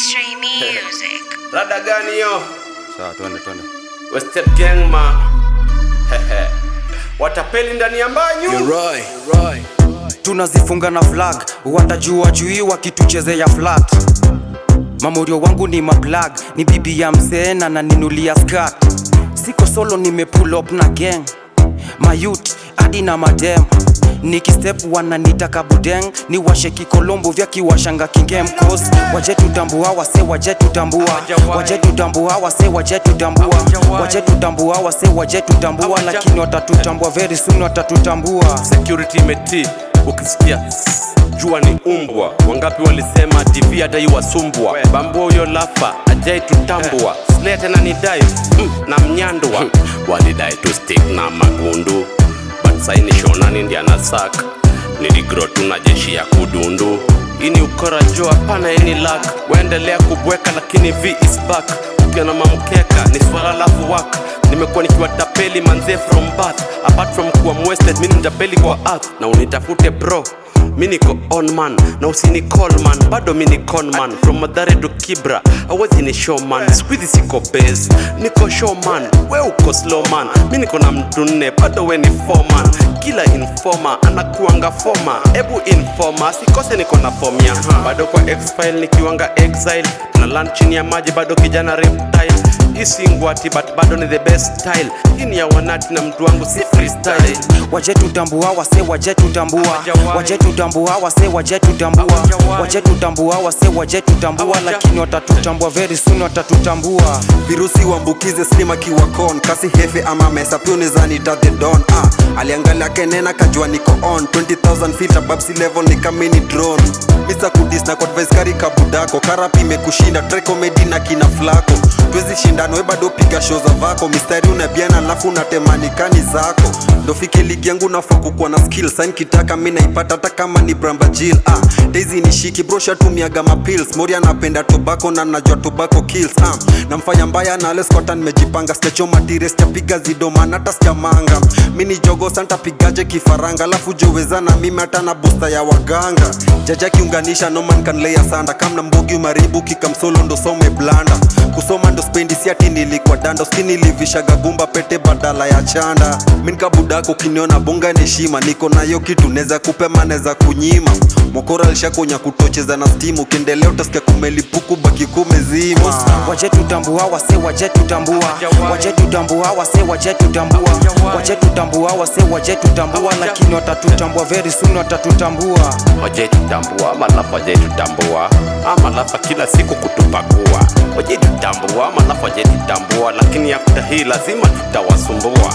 X-Ray Music. Rada gani hiyo? Sawa, twende twende. Westep gang ma. Watapeli ndani ya mbanyu. Tunazifunga na flag, watajua jui wakituchezea flat. Mamorio wangu ni maplug, ni bibi ya msee na naninulia skirt. Siko solo, nime pull up na gang, mayut hadi na madem. Nikistep wananita kabudeng, ni washe kikolombo vya kiwashanga kingem cause waje tutambua wase, waje tutambua, waje tutambua wase, waje tutambua, waje tutambua wase, waje tutambua, lakini watatutambua very soon, watatutambua. Security imeti, ukisikia tss, jua ni umbwa. Wangapi walisema TV hata iwasumbwa. Bambua huyo lafa ajai tutambua. Slay tena ni dive na mnyandwa. Walidai tu stick na magundu. But saini shonani ndiye anasak. Niligrow tu na jeshi ya kudundu. Hii ni ukora jo, hapana any luck. Waendelea kubweka lakini V is back. Ukiona mamkeka ni swala la work. Nimekuwa nikiwatapeli manze from birth. Apart from kuwa mwested, mi ni mtapeli kwa earth. Na unitafute bro, mi niko on man. Na usini call man, bado mi ni con man. From Mathare to Kibra, hawezi ni showman. Squeezy siko base, niko showman. We uko slow man, mi niko na mtu nne, bado we ni foreman. Kila informer anakuanga foma. Ebu informer, sikose niko na form ya bado kwa X-file nikiwanga exile. Na land chini ya maji bado kijana reptile. Hii si ngwati but bado ni the best style. Hii ni ya wanati na mtu wangu si freestyle. Waje tutambua wase, waje tutambua, waje tutambua wase, waje tutambua, waje tutambua wase, waje tutambua, lakini watatutambua very soon, watatutambua. Virusi uambukize slim akiwa con kasi hefe ama mesa pia unaweza nita the don. Ah, aliangalia kenena kajua niko on 20,000 feet above sea level ni kama ni drone. Mr Kudis na advice kari kabudako karapi imekushinda try comedy na kina flako twezi shindano we bado piga show za vako mistari unabiana alafu unatemanikani zako ndo fike ligi yangu nafaa kukuwa na skill sign kitaka mi naipata hata kama ni brambajil. Ah, daisy ni shiki bro shatumiaga mapills mori anapenda tobacco na najua tobacco kills. Ah, namfanya mbaya na leskota nimejipanga sijachoma tire sijapiga zidomana hata sijamanga mi ni jogo santapigaje kifaranga alafu joweza na mimi hata na busta ya waganga jaja kiunganisha no man can lay asanda kamna mbogi umaribu kikamsolo ndo some blanda kusoma ndo spendi si ati nilikuwa dando skini nilivishaga gumba pete badala ya chanda mi nikabudako ukiniona bonga ni heshima niko nayo kitu neza kupema neza kunyima mokora alishakonya kutocheza na stimu ukiendelea utasikia kumelipuku baki kumezima. Waje tutambua wase, waje tutambua, waje tutambua wase, waje tutambua, waje tutambua wase, waje tutambua, lakini watatutambua very soon, watatutambua. Wajetutambua malafa, wajetutambua amalafa kila siku kutupakua. Wajetutambua malafa, wajetutambua, lakini after hii lazima tutawasumbua.